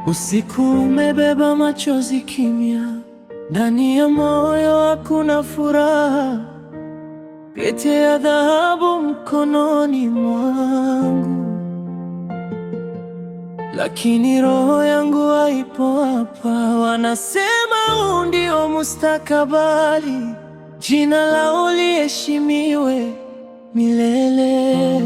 Usiku umebeba machozi kimya, ndani ya moyo hakuna furaha. Pete ya dhahabu mkononi mwangu, lakini roho yangu haipo hapa. Wanasema huu ndio mustakabali, jina lao liheshimiwe milele,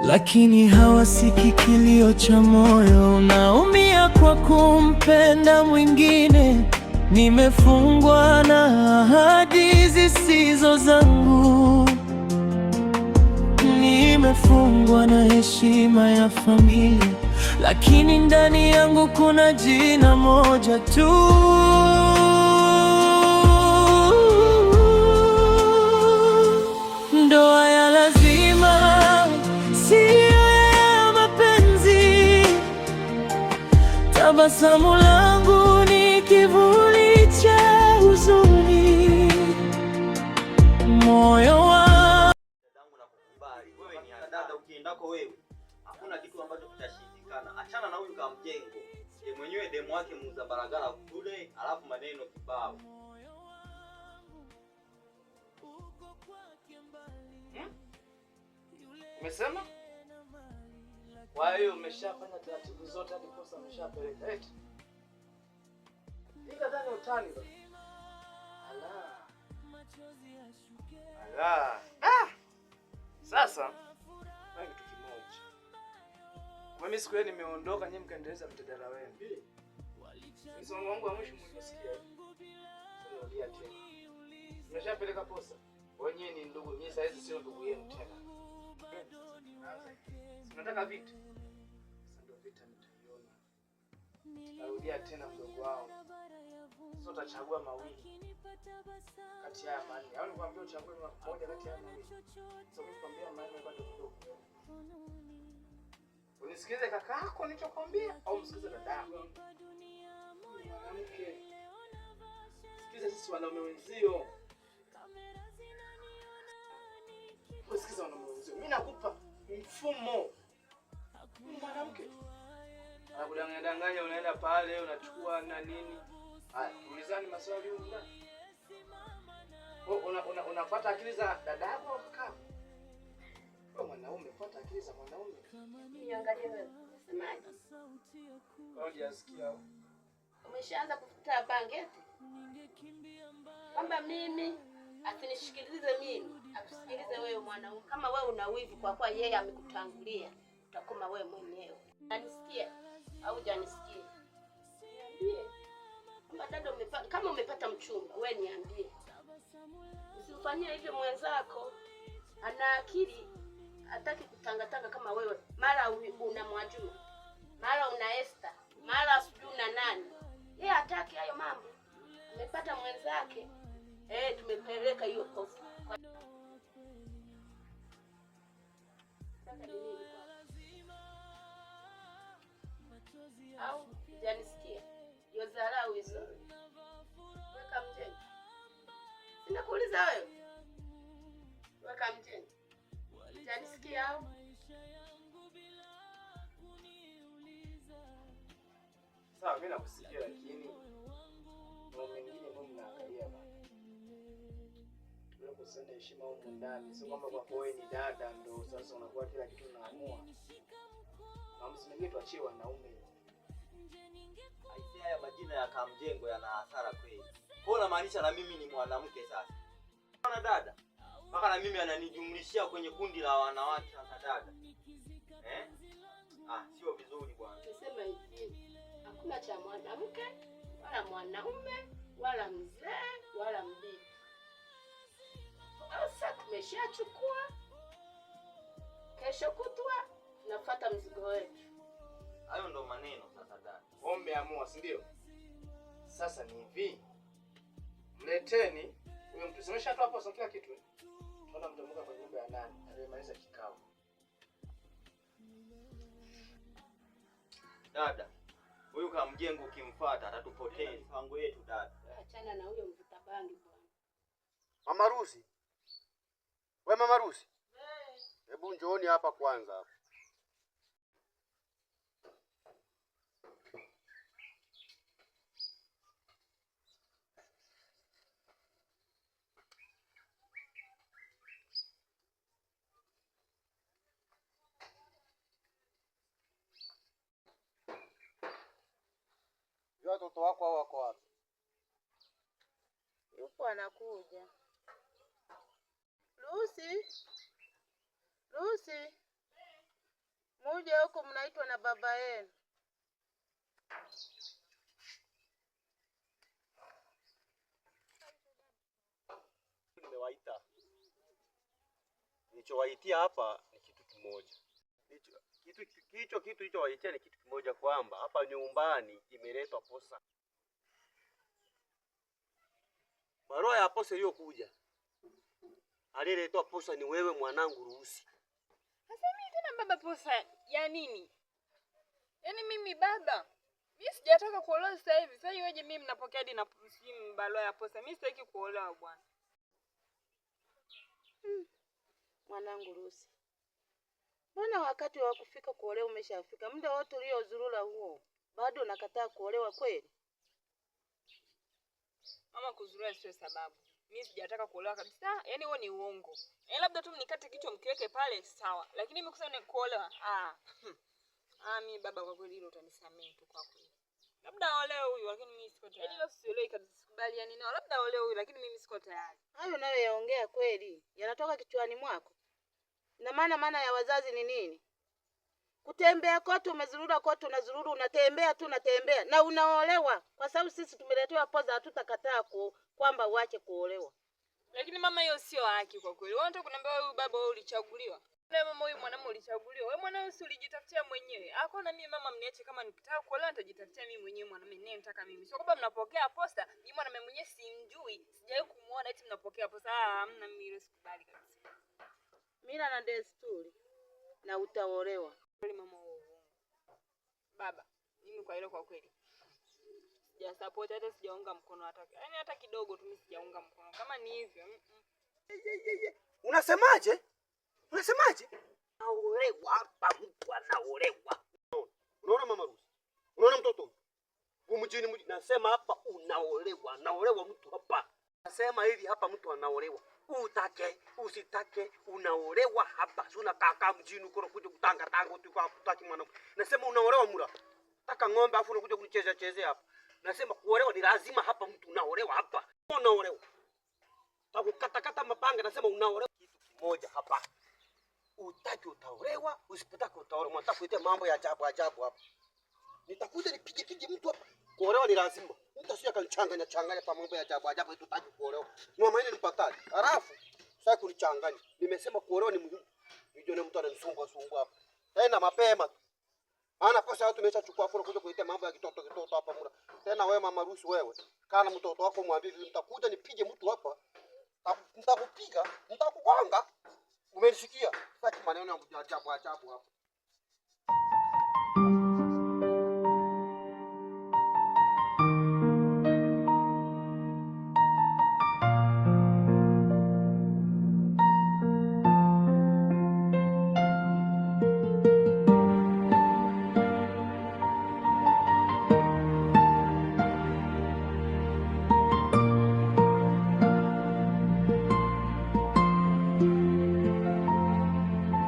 lakini hawasikii kilio cha moyo. Unaumia kwa kumpenda mwingine. Nimefungwa na ahadi zisizo zangu, nimefungwa na heshima ya familia, lakini ndani yangu kuna jina moja tu. Ndoa ya lazima, siyo ya mapenzi. Tabasamu langu ni kivuli cha huzuni, moyo wa Dadangu, nakukubali. Wewe ni dada, ukiendako wewe hakuna kitu ambacho kitashindikana. Achana na huyu kamjengo. Ye mwenyewe demu wake muuza baragara kule, alafu maneno kibao. Hmm? Umesema? Kwa hiyo umeshafanya taratibu zote hadi kosa umeshapeleka. Eti. Nikadhani utani ba. Ala. Ala. Ah! Sasa fanya kitu kimoja. Kwa mimi siku ile nimeondoka, nyinyi mkaendeleza mjadala wenu. Msongo wangu wa mwisho mlisikia. Narudia tena. Umeshapeleka posa. Wenyewe ni ndugu, mimi saa hizi sio ndugu yenu tena. Nataka vita. Sasa ndio vita nitaiona. Narudia tena mdogo wao. Sasa utachagua mawili kati ya manne. Au nikwambia uchague moja kati ya mawili. Sasa mimi nikwambia manne bado kidogo. Unisikize kaka yako nilichokwambia au msikize dadako? Mwanamke. Sikiza sisi wanaume wenzio. Sikiza wanaume wenzio. Mimi nakupa mfumo. Mwanamke anakudanganya danganya, unaenda pale unachukua na nini. Haya, tuulizane maswali huko ndani. Una, una, unafuata akili za dada yako au kaka? Wewe mwanaume, fuata akili za mwanaume. Niangalie wewe. Unasemaje? Hujasikia. Umeshaanza kufuta bangi eti? Kwamba mimi asinishikilize mimi, akusikilize wewe mwanaume. Kama wewe una wivu kwa kuwa yeye amekutangulia, utakoma wewe mwenyewe. Unanisikia au hujanisikia? Niambie. Kwamba dada umepata, kama umepata mchumba, wewe niambie. Usimfanyie hivyo mwenzako. Ana akili, hataki kutangatanga kama wewe. Mara una Mwajuma, mara una Esther, mara sijui una nani. Yeye hataki hayo mambo. Amepata mwenzake. Tumepeleka hiyo posa. Au hujanisikia? Hiyo dharau hizo. Weka mjengo. Sinakuuliza wewe. Weka mjengo. Hujanisikia au? Sawa, mimi nakusikia lakini mambo mengine mbona mnaangalia bana? Tunakusanya heshima humu ndani, sio kwamba kwa kuwa wewe ni dada ndo sasa unakuwa kila kitu unaamua. Maamuzi mengine tuachie wanaume. Aisee, haya majina ya kamjengo yana hasara kweli. Kwa hiyo unamaanisha na mimi ni mwanamke sasa? Bana dada, mpaka na mimi ananijumlishia kwenye kundi la wanawake sasa dada. Eh? Ah, sio vizuri bwana. Nisema hivi, hakuna cha mwanamke wala mwanaume wala mzee wala mbibi. Sasa tumeshachukua, kesho kutwa tunafuata mzigo wetu. Hayo ndo maneno sasa dada. Wewe umeamua, si ndio? Sasa ni hivi. Mleteni huyo mtu. Simeshatoa posa kila kitu. Tunaona mtamuka kwa nyumba ya nani? Aliyemaliza kikao. Dada, huyu kamjengo ukimfuata atatupoteza mipango yetu dada. Achana na huyo mvuta bangi bwana. Mama Rusi. We Mama Rusi. Hebu njooni hapa kwanza hapa. Watoto wako hao wako wapi? Yupo anakuja. Lucy, Lucy, muje huku, mnaitwa na baba yenu. Nimewaita. Nilichowaitia hapa ni kitu kimoja. Kitu nilichowaitia ni kitu kimoja, kwamba hapa nyumbani imeletwa posa. Barua ya posa iliyokuja, aliyeletwa posa ni wewe mwanangu Ruhusi. Sasa mimi tena baba, posa ya nini? Yaani mimi baba, mimi sijataka kuolewa sasa hivi. Sasa iweje mimi mnapokea hadi na simu barua ya posa? Mimi sitaki kuolewa bwana. Mwanangu Lucy, mbona wakati wa kufika kuolewa umeshafika? Muda wote uliozurura huo bado unakataa kuolewa kweli? Mama, kuzurura sio sababu. Mimi sijataka kuolewa kabisa. Yaani huo ni uongo. Yaani labda tu mnikate kichwa mkiweke pale sawa. Lakini mimi kusema ni kuolewa, ah. Ah, mimi baba kwa kweli hilo utanisamehe tu kwa kweli. Labda aolewe huyu lakini mimi siko tayari. Yaani hilo sielewi kabisa, sikubaliani nao. Labda aolewe huyu lakini mimi siko tayari. Hayo unayoyaongea kweli yanatoka kichwani mwako? Na maana ya wazazi ni nini? Kutembea kote umezurura kote, unazurura, unatembea tu, unatembea na unaolewa. Kwa sababu sisi tumeletewa poza, hatutakataa kwamba uache kuolewa. Lakini mama, hiyo sio haki kwa kweli. Wewe unataka kuniambia wewe baba wewe ulichaguliwa? Wewe mama, huyu mwanamume ulichaguliwa. Wewe mwanamume si ulijitafutia mwenyewe. Hakuna mimi mama, mniache kama nikitaka kuolewa nitajitafutia mimi mwenyewe mwanamume ninaye nataka mimi. Sio kwamba mnapokea posta, mimi mwanamume mwenyewe simjui, sijawahi kumuona eti mnapokea posta. Ah, hamna, mimi hilo sikubali kabisa. Mila na desturi, na utaolewa. Kweli mama, huo uongo. Baba, mimi kwa hilo kwa kweli sija support hata sijaunga mkono hata. Yaani hata kidogo tu mimi sijaunga mkono. Kama ni hivyo. Unasemaje? Unasemaje? Naolewa hapa, mtu anaolewa. Unaona mama Rusi? Unaona mtoto huyu? Huyu mjini mjini nasema hapa unaolewa, naolewa mtu hapa. Nasema hivi hapa mtu anaolewa. Utake, usitake, unaolewa hapa. Si unakaa mjini huko unakuja kutanga tanga tu kwa kutaki mwanamke. Nasema unaolewa mura. Taka ng'ombe afu unakuja kunichezea chezea hapa. Nasema kuolewa ni lazima hapa, mtu unaolewa hapa. Unaolewa. Takukatakata mapanga, nasema unaolewa kitu kimoja hapa. Utaki utaolewa, usipotaka utaolewa. Mnataka kuletea mambo ya ajabu ajabu hapa. Nitakuja nipige pige mtu hapa. Kuolewa ni lazima. Mtu asije akanichanganya changanya kwa mambo ya ajabu ajabu eti utaki kuolewa. Ni maana nipatani. Halafu sasa kunichanganya. Nimesema kuolewa ni muhimu. Nijone mtu ananisumbua sumbua hapa. Tena mapema tu. Maana kosa watu tumeshachukua afu unakuja kuletea mambo ya kitoto kitoto hapa mura. Tena wewe mama Rusi wewe. Kana mtoto wako mwambie hivi, nitakuja nipige mtu hapa. Nitakupiga, nitakugonga. Umenisikia? Sitaki maneno ya ajabu ajabu hapa.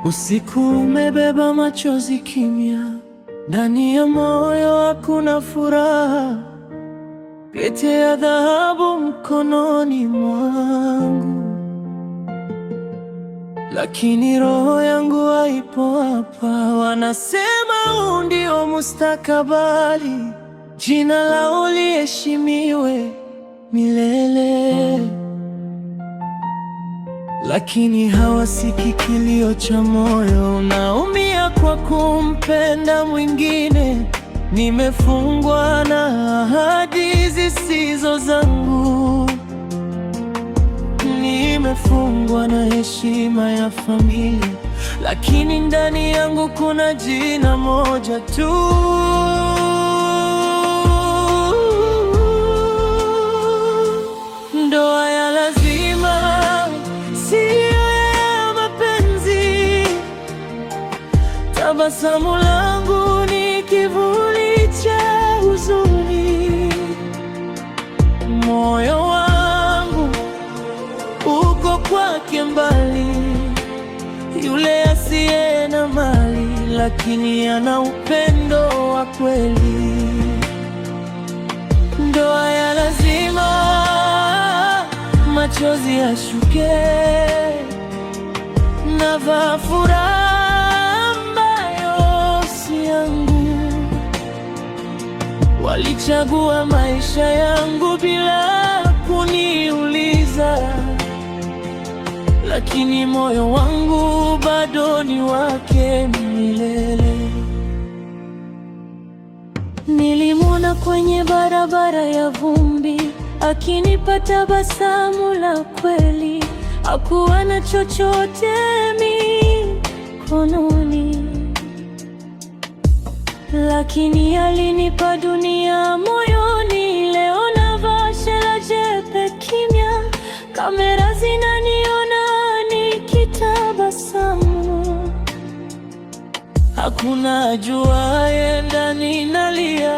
Usiku umebeba machozi kimya, ndani ya moyo hakuna furaha. Pete ya dhahabu mkononi mwangu, lakini roho yangu haipo hapa. Wanasema huu ndio mustakabali, jina lao liheshimiwe milele, lakini hawasikii kilio cha moyo. Naumia kwa kumpenda mwingine, nimefungwa na ahadi zisizo zangu, nimefungwa na heshima ya familia, lakini ndani yangu kuna jina moja tu. Ndoa ya lazima, siyo ya mapenzi. Tabasamu langu ni kivuli cha huzuni. Moyo wangu uko kwake mbali, yule asiye na mali, lakini ana upendo wa kweli. machozi yashuke. Navaa furaha ambayo si yangu. Walichagua maisha yangu bila kuniuliza, lakini moyo wangu bado ni wake milele. Nilimwona kwenye barabara ya vumbi, akinipa tabasamu la kweli. Hakuwa na chochote mikononi, lakini alinipa dunia moyoni. Leo navaa shela jepe kimya, kamera zinaniona nikitabasamu. Hakuna ajuaye ndani nalia,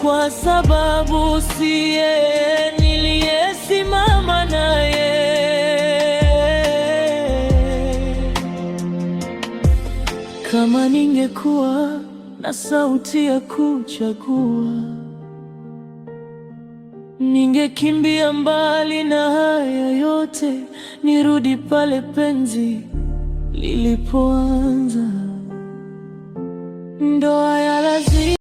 kwa sababu si yeye niliyesimama naye. Kama ningekuwa na sauti ya kuchagua, ningekimbia mbali na haya yote, nirudi pale penzi lilipoanza. Ndoa ya lazima.